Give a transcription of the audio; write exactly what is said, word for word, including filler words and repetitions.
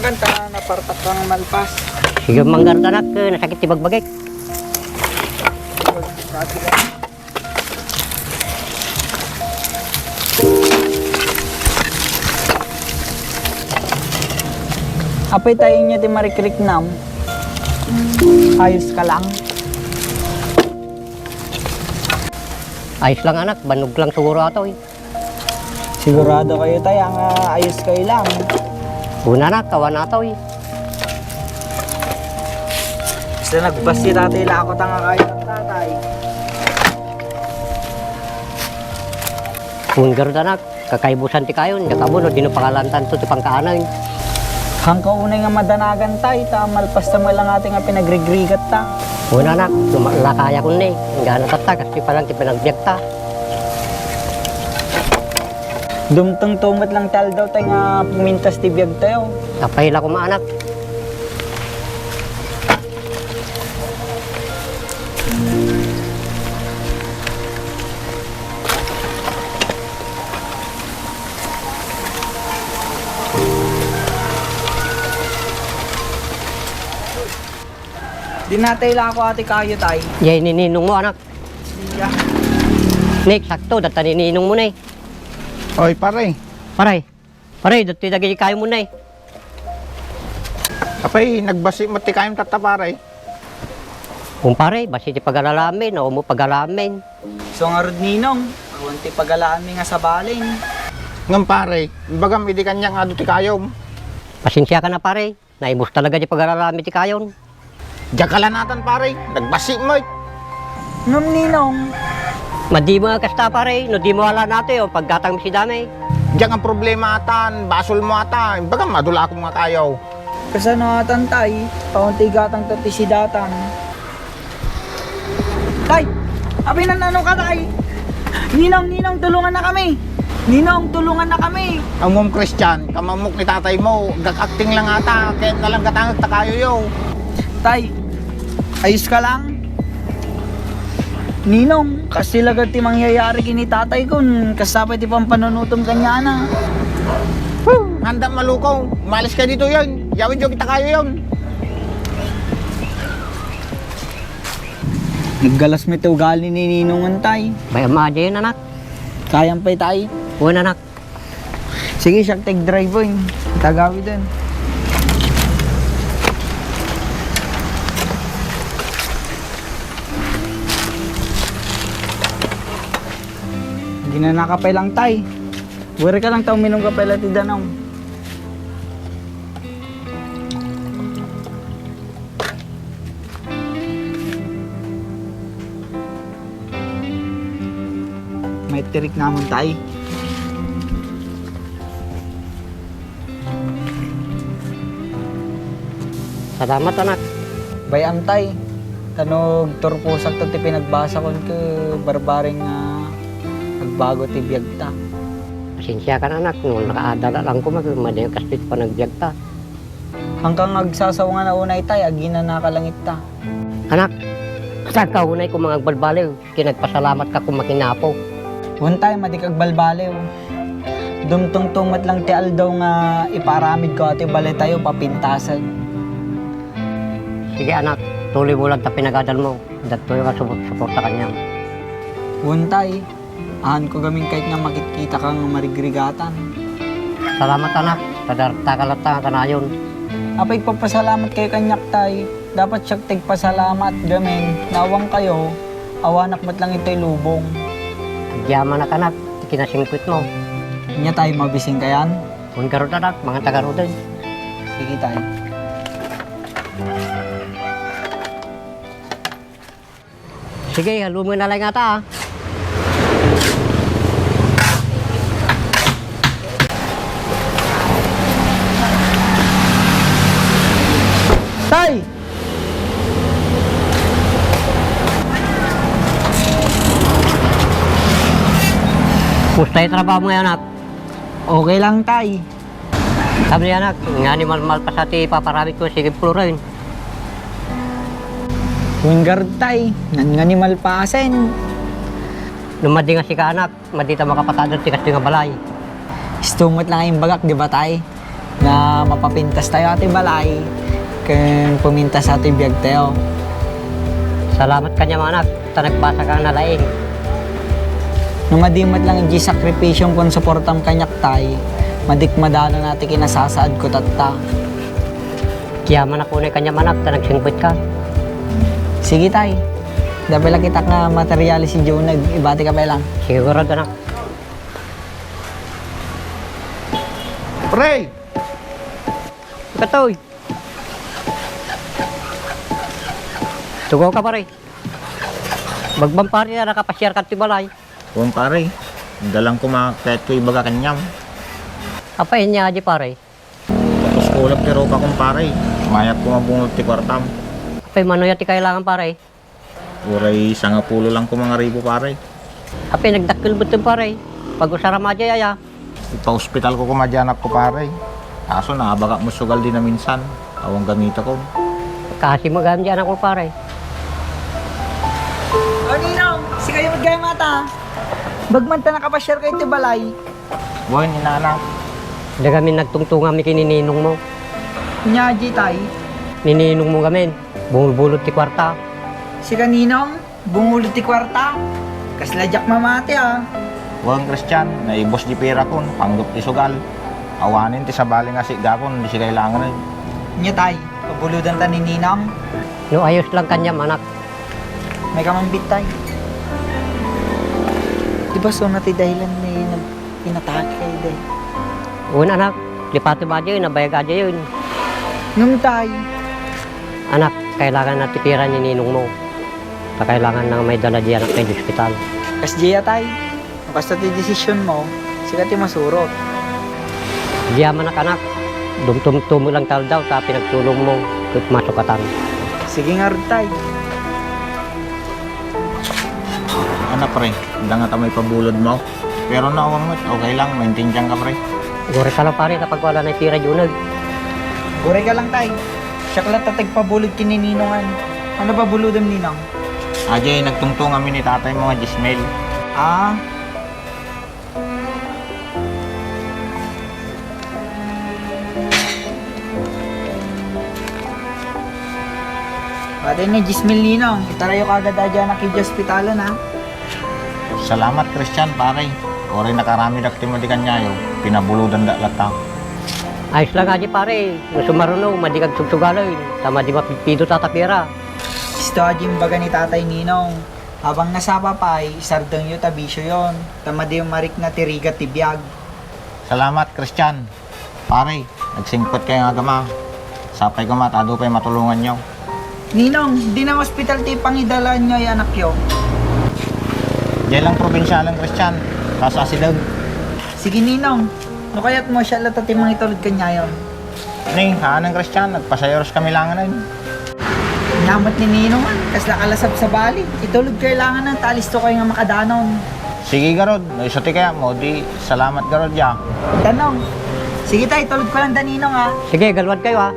Anta, napartak kang malpas. Sige, manggaruda, anak, eh, nasakit ti bagbagik. Apay tayo niya ti marikriknam. Ayos ka lang. Ayos lang, anak, bannog lang siguro ato, eh. Sigurado kayo, tay, nga ayos kayo lang. Una na, kawan na to, eh. Basta nagbasi tatay, lakot ang kayo ng tatay. Unggar da, anak, kakaibusan ti kayon, diak ammo no dino pangalantan to ti pangkaanay. Hangka unay nga madanagan tay, ta malpas ta lang ati nga pinagrigrigat ta. Una, anak, tumakla kaya kun ni, inggana tatta, kasi pa lang ti panagbiag ta. Dumteng tumet lang ti aldaw tay nga pumintas ti biag tayo. Apay la koma, anak. Di natay la ako ati kayo, tay. Yay, nininong mo, anak. Siya. Nick, sakto, data nininong mo, ne. Oy, pare. Pare. Pare, datoy dagiti kayo mo, ne. Apay, nagbasi met ti kayom tatta, pare. Kumpare, basi ti pagaralamin, o mo pagaralamin. So ngarud, ninong, awan ti pagalaanmi nga sabalin. Ngem, pare, ibagam idi kaniak nga adu ti kayom. Pasensia ka na, pare. Naibus talaga ti pagaralamin ti kayon. Diak kalanatan, pare. Nagbasi met. Ngem, ninong. Madi mo nga kasta, pare. No di mo ala nato, yung paggatang mi si Dame. Diak nga problema atan. Basol mo ata. Ibagam, adu la ako nga kayo. Kasano atan, tay? Paunti gatang ta ti sidatan. Tay! Abi, nan-ano ka, tay? Ninong, ninong, tulungan na kami! Ninong, tulungan na kami! Ammom, Christian, kamammok ni tatay mo, gak-acting lang ata, kaya na lang gatangag ta kayo yo. Tay, ayos ka lang? Ninong, kasi lagad ti mangyayari kini tatay kun, kasta pay ti pampanunutom kaniana. Handa malukaw, malis ka dito yon. Yawid yo kita kayo yon. Naggalas met ti ugali ni Ninong, tay. Bay, ammo adiayen, anak. Kayam pay, tay. Wen, anak. Sige, siak ti agdrive, oy. Tagawiden. Ginanaka pay lang, tay. Wari ka lang ta uminum ka pay la ti danum. Maitirik namon, tay. Salamat, anak. Bay-am, tay. Ta no agturposakto ti pinagbasakon ket barbareng nga agbago ti biagta. Pasensiakan, anak, no nakaadal lang koma ket madi nga kastoy ti panagbiagta. Hangkan nga agsasawngan a unay, tay, aginanaka lang ita. Anak, saanka unay koma nga agbalbaliw ken agpasalamatka koma ken Apo? Wen, tay, madi nga agbalbaliw. Dumtungto met lang ti aldaw nga ipaaramidko a ti balay tayo papintasen. Sige, anak, tuloy mo lang ta pinagadalmo. Datoy nga supor-, suporta kaniam. Wen, tay. Ahanko gamin kayat nga makitkitak nga marigrigatan. Salamat, anak. Tadartaka latta nga kanayon. Apay, agpapasalamat kayo kaniak, tay. Dapat siak ti agpasalamat gamin. Awan kayo, awanak met lang itoy lubong. Agyamanak, anak, ti kinasingpetmo. Ania, tay, mabising kayan? Wen, garud, anak, mangan ta garuden. Sige, tay. Sige, halumo na lang ata, ah. Tay! Kumusta yung trabaho mo ngayon, anak? Okay lang, tay. Sabi niya, anak, nga ni malmalpas ti paparamit ko, sige, Florin. Wen, garud, tay, nan nga ni malpasen. No madi nga sika, anak, madi ta makapatadot ti kastoy nga balay. Isu met lang imbagak, di ba, tay? nga mapapintas tayo iti balay, ken pumintas tayo iti biag tayo. Salamat kaniam, anak, ta nagbasaka a nalaing. No madi met lang iti sakripisyom ken suportam kaniak, tay, madi met a madalan ti kinasasaadko tatta. Kayatmo a kunam kaniam, anak, ta nagsingpetka. Sige, tay. Dapay la kitaek nga materialis idiay uneg, ibatika pay lang. Sigurado, anak. Pre! Katoy! Tugaw ka, pare. Bagbagam, pare, a nakapasiarka iti balay. Wen, pare. Adda lang koma kayatko ibaga kaniam. Apay ania, adi, pare? Tapos kulap ti rupakon, pare. Mayat koma bungol ti kuartam. Apay mano aya ti kailangan, pare? Uray sangapulo lang koma nga ribu, pare. Apay nagdakkel metten, pare. Pag-usaram a diay aya. Ipaospitalko koma diay anakko, pare. Kaso naabagak met sugal di naminsan. Awan gamitakon. Kaasi met gayam diay anakmo, pare. O, Ninong, sikayo met gayam ata. Bagbagam ta nakapasiarkayo iti balay. Wen, inana. Adda gamin nagtungtungam ken ni ninongmo. Ania diay, tay? Ni ninongmo gamin, bungolbungol ti kuarta. Sika, Ninong, bungolbungol ti kuarta? Kasla diak mamati, a. Wen, Christian, naibus diay pirakon, panggep ti sugal. Awanen ti sabali nga sik-gakon, di si kailangan. Ania, tay, pabulodanta ni Ninong? No ayos lang kaniam, anak. May kamambit, tay. Di ba suna ti dahilan ni nag-, inatake kayo, day? Wen, anak, lipatem a diay, nabayag a diay. Ngem, tay. Anak, kailangan na ti pira ni ninongmo. Ta kailangan na nga maidala diay anakna iti ospital. Kas diay, tay. No kasta ti desisionmo, sika ti masurot. Diay manak, anak. Dumtumtumo lang ti aldaw ta pinagtulongmo ket masukatan. Sige ngarud, tay. Ana, pre, adda ngata maipabulodmo? Pero no awan met, okay lang, maintindianka, pre. Uray ka lang, pare, ta pagkuana na ti pira diay uneg. Uray ka lang, tay. Siak latta ti agpabulod ken ni ninongan. Ano pabulodem, ninong? Adi, nagtungtong amin ni tataymo nga dies mil. Ah. Adi, ni dies mil, ninong. Itarayo kagad adi anak idiay ospitalan, a. Salamat, Christian, pare. Uray nakaramidak ti madi kaniayo, pinabulodandak latta. Ayos lang adi, pare. No sumaruno, madi kag sugsugalen, ta madi mapidpidota ti pira. Isu adi imbaga ni tatay, ninong. Apay a nasapa pay, isardengyo ta bisioyon, ta madi marikna ti rigat ti biag. Salamat, Christian. Pare, nagsingpetkayo nga agama. Sapay koma ta adu pay matulonganyo. Ninong, diay ospital ti pangidalaanyo a anakyo? Diay lang probinsialen, Christian. Kaso asideg. Sige, ninong. No kayatmo, siak latta ti mangitulod kaniayo. Ni, haan, Christian, nagpasayuros kami langanen. Ania met ni ninong, a, kasla ka la sabsabali. Itulodkayo langanen, ta alistokayo nga makadanon. Sige, garud, no isu ti kayatmo, di salamat, garud, ya. Tanong. Sige, tay, itulodko lang da ninong, a. Sige, galwadkayo, a.